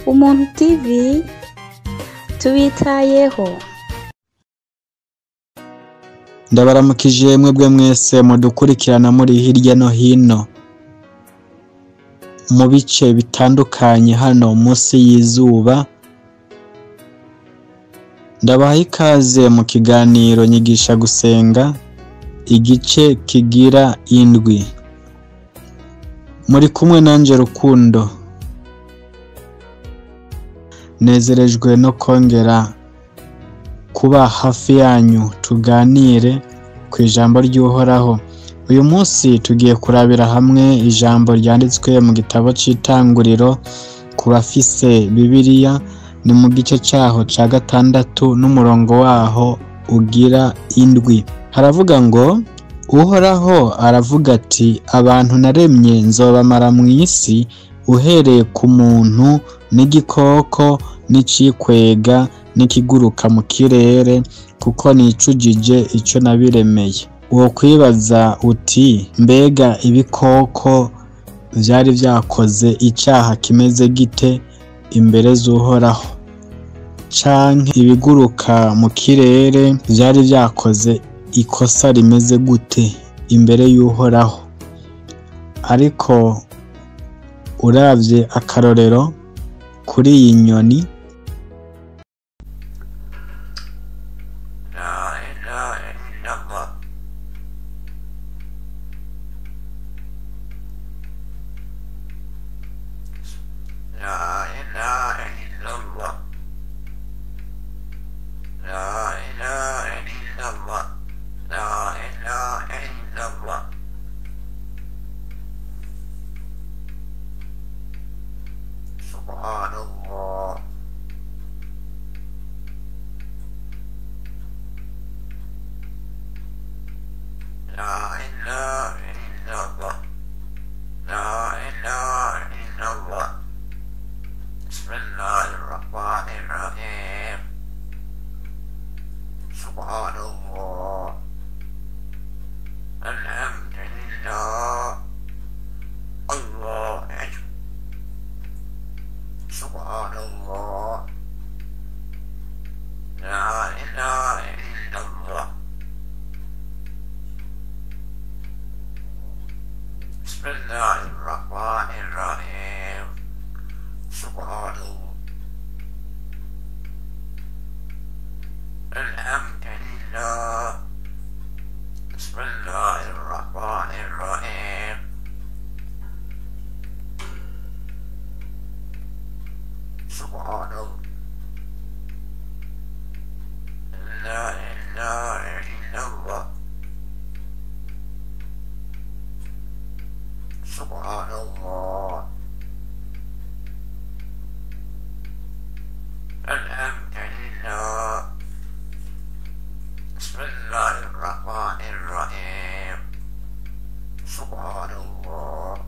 Umuntu TV tubitayeho. Ndabaramukije mwebwe mwese mudukurikirana muri hirya no hino mu bice bitandukanye hano munsi y'izuba. Ndabaha ikaze mu kiganiro Nyigisha Gusenga, igice kigira indwi. Muri kumwe nanje Rukundo. Nezerejwe no kongera kuba hafi yanyu tuganire ku ijambo ry'Uhoraho. Uyu munsi tugiye kurabira hamwe ijambo ryanditswe mu gitabo c'Itanguriro ku bafise Bibiliya, ni mu gice caho ca 6 n'umurongo waho ugira indwi. Haravuga ngo: Uhoraho aravuga ati, abantu naremye nzobamara mw'isi, uhereye ku muntu n'igikoko n'icikwega n'ikiguruka mu kirere, kuko nicujije ico nabiremeye. Wokwibaza uti, mbega ibikoko vyari vyakoze icaha kimeze gite imbere z'Uhoraho? Canke ibiguruka mu kirere vyari vyakoze ikosa rimeze gute imbere y'Uhoraho? Ariko uravye akarorero kuri iyi nyoni, La ilaha illallah. La ilaha illallah. La ilaha illallah. La ilaha illallah. Subhanallah. La ilaha illallah. La ilaha illallah. Bismillahirrahmanirrahim. Subhanallah. Alhamdulillah. Allah Akbar. Subhanallah. La ilaha illallah. Bismillahirrahmanirrahim. Subhanallah. Alhamdulillah. Bismillahirrahmanirrahim. Subhanallah. La ilaha illallah. Subhanallah. Alhamdulillah. Bismillahirrahmanirrahim. Subhanallah.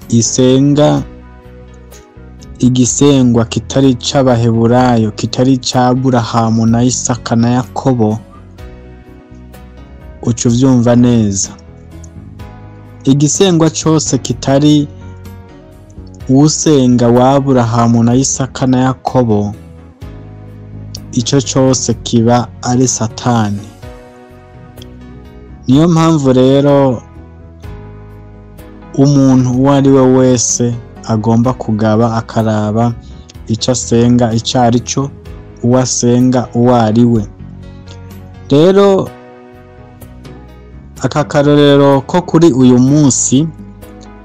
Isenga igisengwa kitari c'Abaheburayo, kitari c'Aburahamu na Isaka na Yakobo, uca uvyumva neza. Igisengwa cose kitari usenga wa Aburahamu na Isaka na Yakobo, ico cose kiba ari Satani. Niyo mpamvu rero umuntu uwo ari we wese agomba kugaba akaraba ico asenga ico ari cyo, uwo asenga uwo ari we. Rero aka karorero ko kuri uyu munsi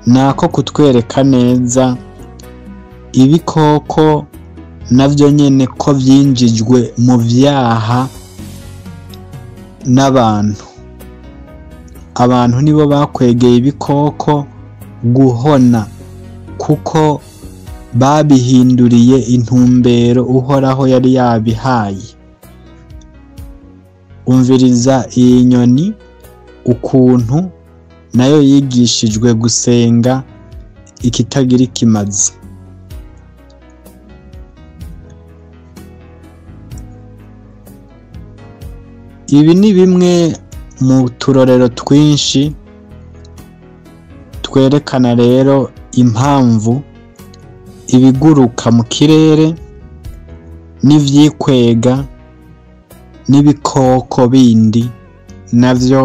nako kutwereka neza ibikoko navyo nyene ko vyinjijwe mu vyaha n'abantu. Abantu nibo bakwegeye ibikoko guhona, kuko babihinduriye intumbero Uhoraho yari yabihaye. Umviriza iyi nyoni ukuntu nayo yigishijwe gusenga ikitagira ikimazi. Ibi ni bimwe mu turorero twinshi twerekana rero impamvu ibiguruka mu kirere n'ivyikwega n'ibikoko bindi navyo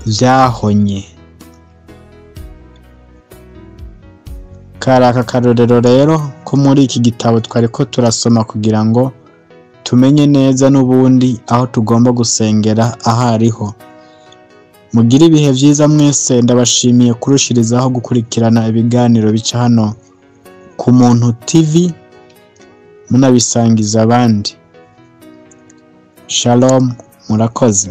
vyahonye. Kari aka karorero rero ko muri iki gitabo twariko turasoma kugira ngo tumenye neza n'ubundi aho tugomba gusengera aho ariho. Mugire ibihe vyiza mwese, ndabashimiye kurushirizaho gukurikirana ibiganiro bica hano ku Muntu TV, munabisangiza abandi. Shalom, murakoze.